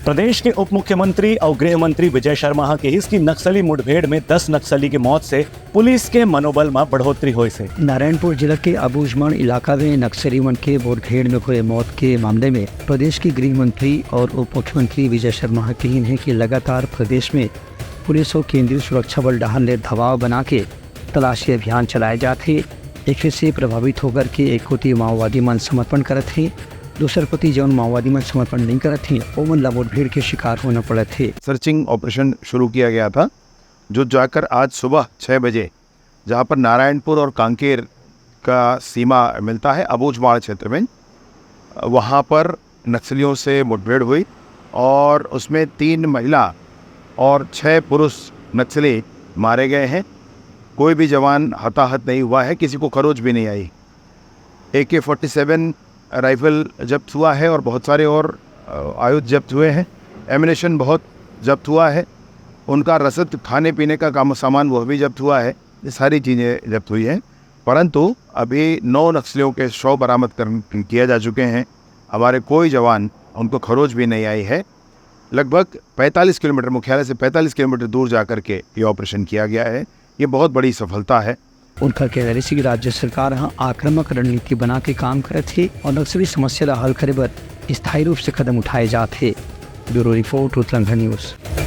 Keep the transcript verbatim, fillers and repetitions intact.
प्रदेश के उप मुख्यमंत्री अउ गृह मंत्री विजय शर्मा ह कहिस कि नक्सली मुठभेड़ में दस नक्सली के मौत से पुलिस के मनोबल म बढ़ोतरी होइस हे। नारायणपुर जिला के अबूझमाड़ इलाका में नक्सली मन के मुठभेड़ में होए मौत के मामले में प्रदेश के गृह मंत्री और उप मुख्यमंत्री विजय शर्मा ह कहिन हे कि लगातार प्रदेश में पुलिस और केंद्रीय सुरक्षा बल डहार ले दबाव बना के तलाशी अभियान चलाए जात हे। एखरे से प्रभावित होकर के एक कोति माओवादी मन समर्पण करत हे, दूसर कोति जौन माओवादी मन समर्पण नहीं करत हे, ओमन ला मुठभेड़ के शिकार होना पड़त हे। सर्चिंग ऑपरेशन शुरू किया गया था, जो जाकर आज सुबह छः बजे, जहां पर नारायणपुर और कांकेर का सीमा मिलता है, अबूझमाड़ क्षेत्र में, वहां पर नक्सलियों से मुठभेड़ हुई और उसमें तीन महिला और छः पुरुष नक्सली मारे गए हैं। कोई भी जवान हताहत नहीं हुआ है, किसी को खरोच भी नहीं आई। ए के फोर्टी सेवन राइफल जब्त हुआ है और बहुत सारे और, अ, आयुध जब्त हुए हैं। एमिनेशन बहुत जब्त हुआ है। उनका रसद, खाने पीने का काम, सामान, वह भी जब्त हुआ है। ये सारी चीज़ें जब्त हुई हैं, परंतु अभी नौ नक्सलियों के शव बरामद कर, किया जा चुके हैं। हमारे कोई जवान, उनको खरोच भी नहीं आई है। लगभग पैंतालीस किलोमीटर, मुख्यालय से पैंतालीस किलोमीटर दूर जा करके ये ऑपरेशन किया गया है। ये बहुत बड़ी सफलता है। उनका कहना रहिस कि राज्य सरकार ह आक्रामक रणनीति बना के काम करत हे और नक्सली समस्या ला हल करे बर स्थायी रूप से कदम उठाए जात हे। Bureau report, Utlangha news.